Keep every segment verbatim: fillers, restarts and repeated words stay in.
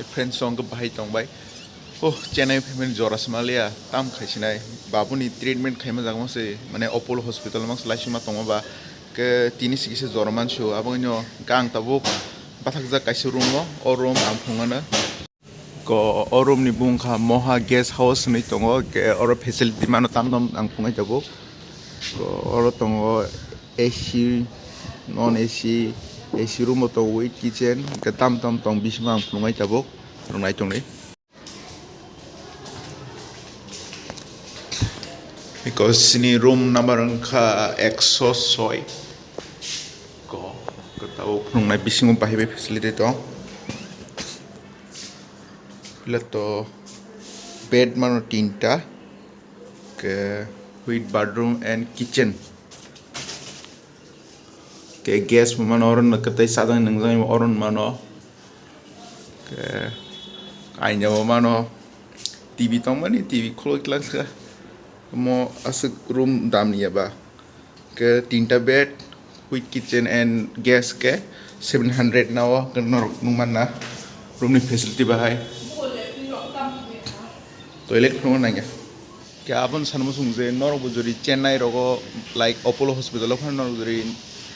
Friends rok bahai tongbai. Oh, Chennai family jora smalia tam khaisinai. Babuni treatment khaima jagamo se, mane Apollo hospital mang laisima tongo ba. Ke tini sikise jora mansu. Abangno gang tabuk bathakjak kaisa room o. O room ang phungana. Ko o room ni bung kha Moha guest house hinwi tongo. Ke oro facility mano tam tam ang phungai tabuk. Ko oro tongo A C, non A C, A C room o tongo with kitchen. Ke tam tam tong bisingo ang phungai tabuk. Rung nai tongni. Because sini room number wngkha ekso soi. Ko, ko tabuk phunuknai bisingo bahai bai facility tong. Pila to bed mano tinta. Ke with bathroom and kitchen. Ke gas bo mano, oro no kwtai sajak nwngjak oro mano. Ke aina bo mano, T V tongmani, T V khuloi klak kha. Mo aswk room dam ni ya ba. Ke tinta bed, with kitchen and gas ke seven hundred na o, ke norok nung manna. Room ni facility bahai. Toilet phano nangya. Ke aboni sana muchung je norok bo jori Chennai rogo, like, Apollo hospital o phano norok jori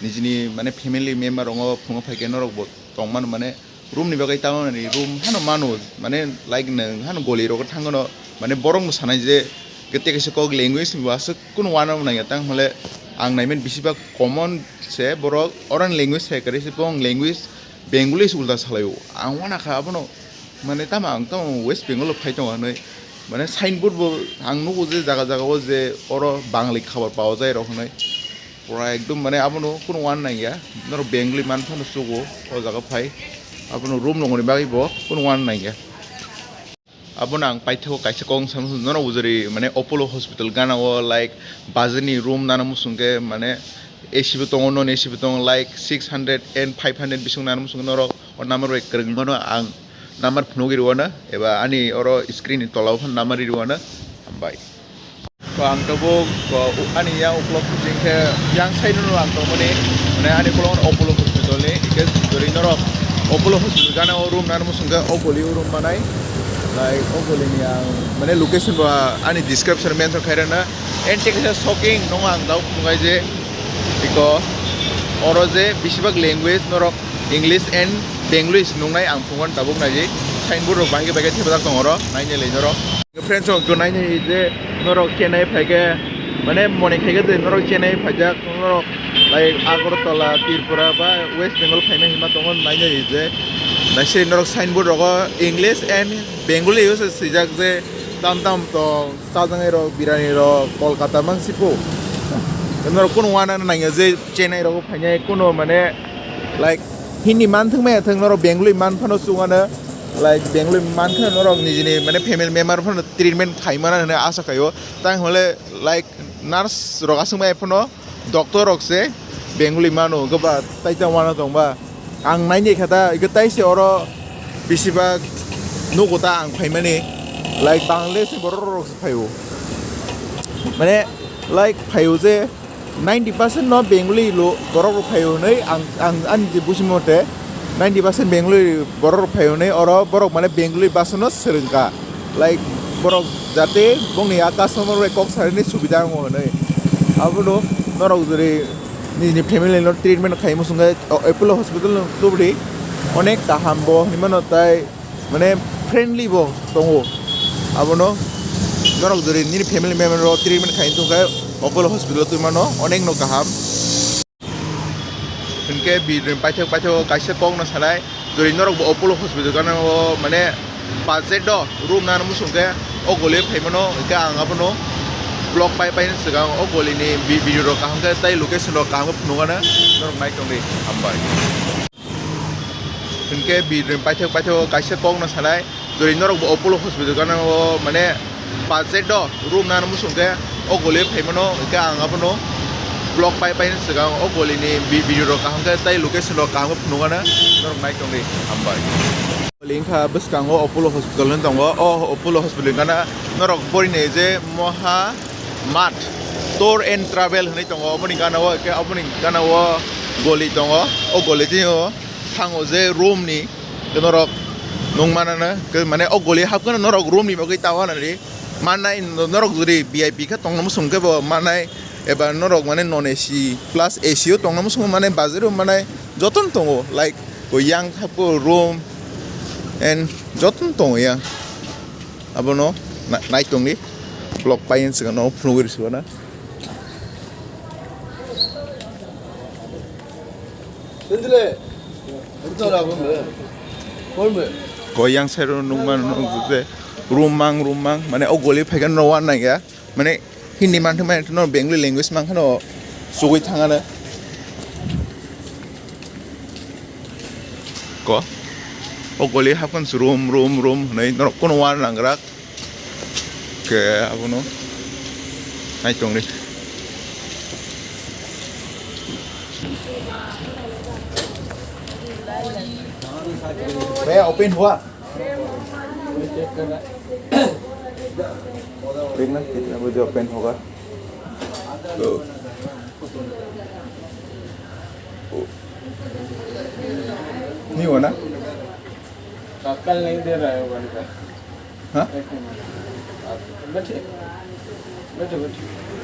nijini, mane, family member rongo phungo phaikhe norok bo tongmano, mane, room ni bagwi tamo nani room hano mano, mane, like, nwng hano goli rogo thangano, mane, borok no sanai je gete kaisa kok language ni bo aswk kunu uanama nangya, tang hole ang naiman bisi bak common se borok orani language hai kwrwi se bong language Bengali se ulta salaio. Ang uanakha abono, mane, tamo ang tamo West Bengal o phai tongo hinwi, mane, signboard bo ang nugo je jaga jaga o je oro Bangali khabar pawa jai rok hinwi. Pura ekdom, mane, abono kunu uan nangya. Norok Bengali man phano chugo o jaga phai. Abono room rwngmani bagwi bo kunu uan nangya. Abono ang paithago kaisa kok wng sanw, norok bo jori, mane, Apollo hospital gana o, like, bajani room nana muchung khe, mane, A C bo tongo, non A C bo tongo, like, six hundred and five hundred bising nana muchung khe norok o number bai kwrwng mano, ang number phunugwi rwano, eba ani oro screen ni tola o phano number ri rwano. Hambai. To ang tabuk, to u-, ani yang uklok kuching khe yang side no ang tongmani, mane ani uklok Apollo hospital ni, hingke jori norok Apollo hospital gana o room nana muchung khe o goli o room manai, like o goli ni ang mane location bo ani description mention khairana, and thik khe shocking no ang dao phungai je iko oro je bisibak language norok English and Bengali se nungnai ang phungan tabuk nai je signboard rok bahai khe bahai khe thepajak tong oro nainai lai norok. Friends rok, to nainai je norok Chennai phai khe, mane mone khai khe je norok Chennai phaijak, norok like Agartala, Tripura ba West Bengal phaina hima tongo nainai je. Naisai norok signboard rogo English and Bengali o se swijak je tam tam tong, chajaknai rok, birani rok, Kolkata mang sipo. Norok kunu uanana nangya je Chennai rogo phainai kunu mane like Hindi man thwng maya thwng norok Bengali man phano chungano, like Bengali man kheno norok nijini mane family member phano treatment khaimana hinwi asa khaio. Tang hole like nurse rok aswk maya phano doctor rok se Bengali mano goba tai ta uano tongba. Ang nainai kha ta iko tai se oro bisibak nugo ta ang phaimani, like Bangladesh ni borok rok se phaio. Mane like phaio je ninety percent no Bengali lo borok rok phaio hinwi ang, ang ani je buji mote ninety percent Bengali borok rok phaio hinwi oro borok mane Bengali bhasha no swrwngkha, like borok jate bongni a customer bai kok sarini subida wngo hinwi. Abono norok jori nini family no treatment khai muchungkhe Apollo hospital no tubudi onek kaham bo hinwi mano tai. Mane friendly bo tongo. Abono norok jori nini family member rok treatment khai tongkhe Apollo hospital o twi mano onek no kaham. Hinkhe bini paithak paithak kaisa kok no sanai, jori norok bo Apollo hospital gana o mane budget do room nana muchung khe o goli phai mano, hinkhe ang abono vlog pai pai swkang o goli ni vi-, video rok kaham khe tai location rok kaham khe phunukgana norok nai tongdi, hambai. Hinkhe bini paithak paithak kaisa kok no sanai, jori norok bo Apollo hospital gana o mane budget do room nana muchung khe o goli phai mano, hinkhe ang abono vlog pai pai swkang o goli ni vi-, video rok kaham khe tai location rok kaham khe phunukgana norok nai tongdi, hambai. Goli wngkha bwskango Apollo hospital hinwi tongo, o Apollo hospital gana norok porinai je Moha Mart Tour and Travel hinwi tongo, oboni gana o, hinkhe oboni gana o goli tongo, o goli tini o thango je room ni norok Nung manana, ke mane o goli hapkano norok room ni bagwi tawa nari. Manai norok jodi V I P khe tongna muchung khe bo manai eba norok mane non A C plus A C o tongna muchung mane budget o manai joton tongo, like bo yang hapko room and joton tongo yang. Abono na-, nai tongdi vlog paien sika no phunugwi sibana. Ko yang side o nukma nukjak je room mang, room mang, mane o goli phaikhe no wan nangya, mane Hindi mantwi mane no Bengali language mangkhano sugwi thangano. Ko o goli haphang room, room, room hwnwi norok kono wan nangrak. Ke abono nai tongdi. Bhaiya, open hua? देखना कितना बजे ओपन होगा। तो नहीं हुआ ना? कल नहीं दे रहा है वन का। हाँ? एक मिनट। आप बैठिए। बैठो, बैठो।